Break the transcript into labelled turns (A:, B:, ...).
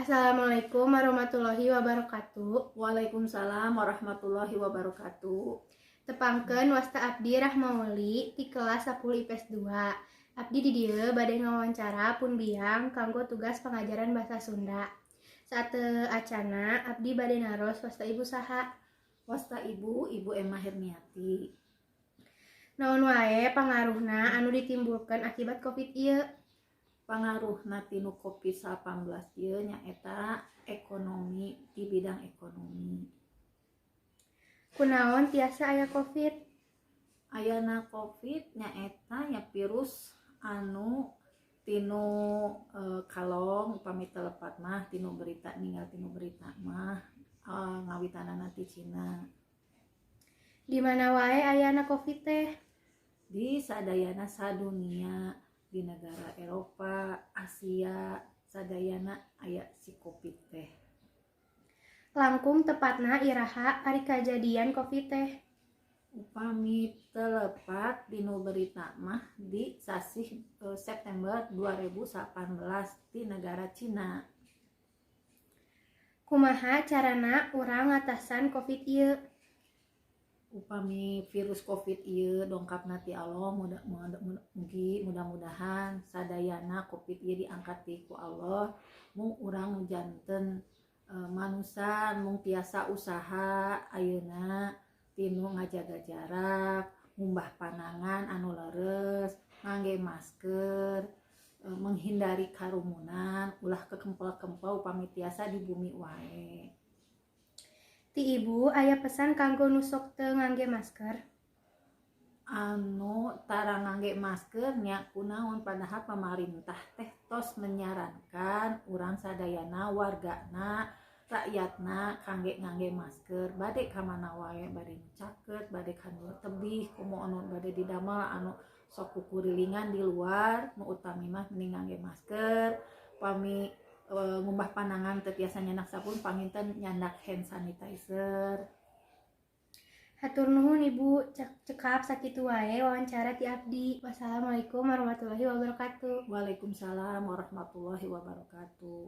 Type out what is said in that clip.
A: Assalamualaikum warahmatullahi wabarakatuh.
B: Waalaikumsalam warahmatullahi wabarakatuh.
A: Tepangkeun, wasta abdi Rahmauli ti kelas 10 IPS 2. Abdi di dieu bade ngawawancara pun biang kanggo tugas pengajaran bahasa Sunda. Sateuacanna, abdi bade naros, wasta Ibu saha?
B: Wasta Ibu, Ibu Emma Hermiati.
A: Naon wae pangaruhna anu ditimbulkeun akibat Covid ieu?
B: Pangaruhna tinu Covid-19 ieu nyaeta ekonomi, di bidang ekonomi.
A: Kunaon tiasa aya Covid?
B: Ayana Covid nyaeta nya virus anu tinu kalong, upami teu lepat mah tinu berita, ninggal tinu berita mah ngawitanana ti Cina.
A: Di mana wae ayana Covid teh?
B: Di sadayana sadunia, di negara Eropa, Asia, sadayana aya si Covid teh.
A: Langkung tepatna iraha ari kajadian Covid teh?
B: Upami teu lepat dinu berita mah di sasih September 2018 di negara Cina.
A: Kumaha carana urang ngatasan Covid ieu?
B: Upami virus Covid ieu dongkapna ti Allah, mudah, mugi mudah-mudahan sadayana Covid ieu diangkat ti ku Allah. Mung urang nu janten manusa mung tiasa usaha ayeuna tinu ngajaga jarak, ngumbah panangan anu leres, ngangge masker, menghindari karumunan, ulah kekempel-kempel, upami tiasa di bumi wae.
A: Ti Ibu aya pesan kanggo nu sok teu ngangge masker?
B: Anu tara ngangge masker nya, kunaon padahal pemerintah teh tos menyarankan urang sadayana, wargana, rakyatna kangge ngangge masker bade ka mana wae, bade nu caket, bade ka nu tebih, komo anu bade didamel, anu sok kukurilingan di luar. Nu utami mah mending ngangge masker. Pami ngumbah panangan teu tiasa nyandak sabun, panginten nyandak hand sanitizer.
A: Hatur nuhun, Ibu, cekap sakitu wae wawancara ti abdi. Wassalamualaikum warahmatullahi wabarakatuh.
B: Waalaikumsalam warahmatullahi wabarakatuh.